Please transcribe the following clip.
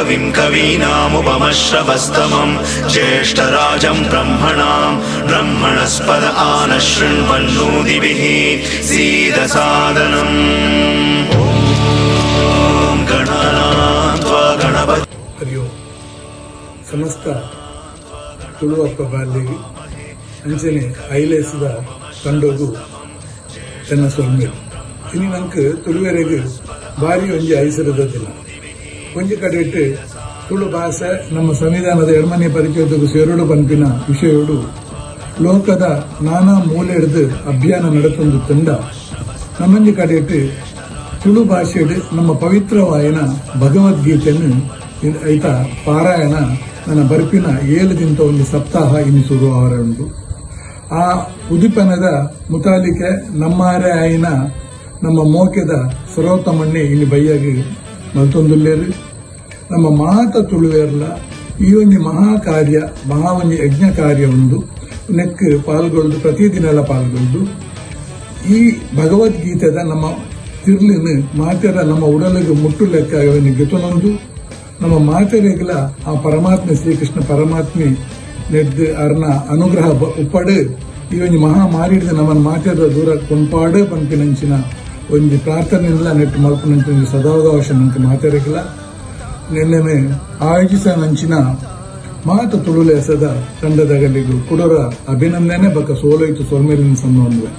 कविं कवीनामुपमश्रवस्तमं ज्येष्ठराजं ब्रह्मणां ब्रह्मणस्पद आनः शृण्वन्नोदिभिः सीदसादनम्। ॐ गणानां त्वा गणपति ಹರಿ ಓಂ. ಸಮಸ್ತ ತುಳುವಪ್ಪ ಬಾಲಿಗೆ ಅಂಚನೆ ಐಲೇಸದ ತಂಡೋಗು ಎನ್ನ ಸೊಲ್ಮೆಲು. ಇನಿ ನಂಕ್ ತುಳುವೆರೆಗ್ ಬಾರಿ ಒಂಜಿ ಐಸರದ ದಿನ. ಒಂಜಿ ಕಡೆಟ್ ತುಳು ಭಾಷೆ ನಮ್ಮ ಸಂವಿಧಾನದ ಎಡ್ಮನೆ ಪರಿಚಯದకు ಸೇರುಡು ಪನ್ಪಿನ ವಿಷಯೋಡು ಲೋಕದ ನಾನಾ ಮೂಲೆಡ್ದು ಅಭಿಯಾನ ನಡತೊಂದು ತಂಡ, ನಮ್ಮೊಂಜಿ ಕಡೆಟ್ ತುಳು ಭಾಷೆಡ್ ನಮ್ಮ ಪವಿತ್ರವಾಯಿನ ಭಗವದ್ಗೀತೆಯನ್ನು ಐತ ಪಾರಾಯಣ ನನ್ನ ಬರ್ಪಿನ 7 ದಿನದ ಒಂದು ಸಪ್ತಾಹ ಇನ್ನು ಶುರು ಆವರ ಉಂಟು. ಆ ಉದಿಪನದ ಮುತಾಲಿಕೆ ನಮ್ಮಾರೆ ಆಯಿನ ನಮ್ಮ ಮೋಕೆದ ಸರ್ವೋತ್ತಮಣ್ಣೆ ಇನ್ನು ಬೈಯಾಗಿ ಮಲ್ತೊಂದುಲ್ಲೇರು. ನಮ್ಮ ಮಾತ ತುಳುವೇರ್ಲ ಈ ಒಂಜಿ ಮಹಾ ಕಾರ್ಯ, ಮಹಾ ಒಂಜಿ ಯಜ್ಞ ಕಾರ್ಯ ಉಂದು. ನೆಕ್ ಪಾಲ್ಗೊಳ್ದು, ಪ್ರತಿದಿನ ಪಾಲ್ಗೊಳ್ದು, ಈ ಭಗವದ್ಗೀತೆದ ನಮ್ಮ ತಿರ್ಲಿನ ಮಾತೆರ ನಮ್ಮ ಉಡಲಿಗೆ ಮುಟ್ಟು ಲೆಕ್ಕ ಗೆತೊನೊಂದು, ನಮ್ಮ ಮಾತೆರೆಗ್ಲ ಆ ಪರಮಾತ್ಮ ಶ್ರೀಕೃಷ್ಣ ಪರಮಾತ್ಮೆ ನೆಡ್ದು ಅರ್ನ ಅನುಗ್ರಹ ಉಪ್ಪಡು, ಈ ಒಂಜಿ ಮಹಾಮಾರಿಡ್ದು ನಮ್ಮನ್ನ ಮಾತೆರ ದೂರ ಕೊಂಪಾಡು ಪನ್ಪಿನಂಚಿನ ಒಂಜಿ ಪ್ರಾರ್ಥನೆಲ್ಲ ನೆಟ್ಟು ಮಲ್ಪುನಂಚಿನ ಒಂಜಿ ಸದಾವಕಾಶ ನಂಗೆ ಮಾತೆರೆಗ್ಲ. ನಿನ್ನೆ ಆಯೋಜಿಸನಂಚಿನ ಮಾತ ತುಳುಲೇಸದ ತಂಡದಗಲಿಗೂ ಕುಡರ ಅಭಿನಂದನೆ ಬಕ್ಕ ಸೋಲೋಯ್ತು ಸೊಲ್ಮೇಲಿನ ಸನ್ನೋನ್ವೆ.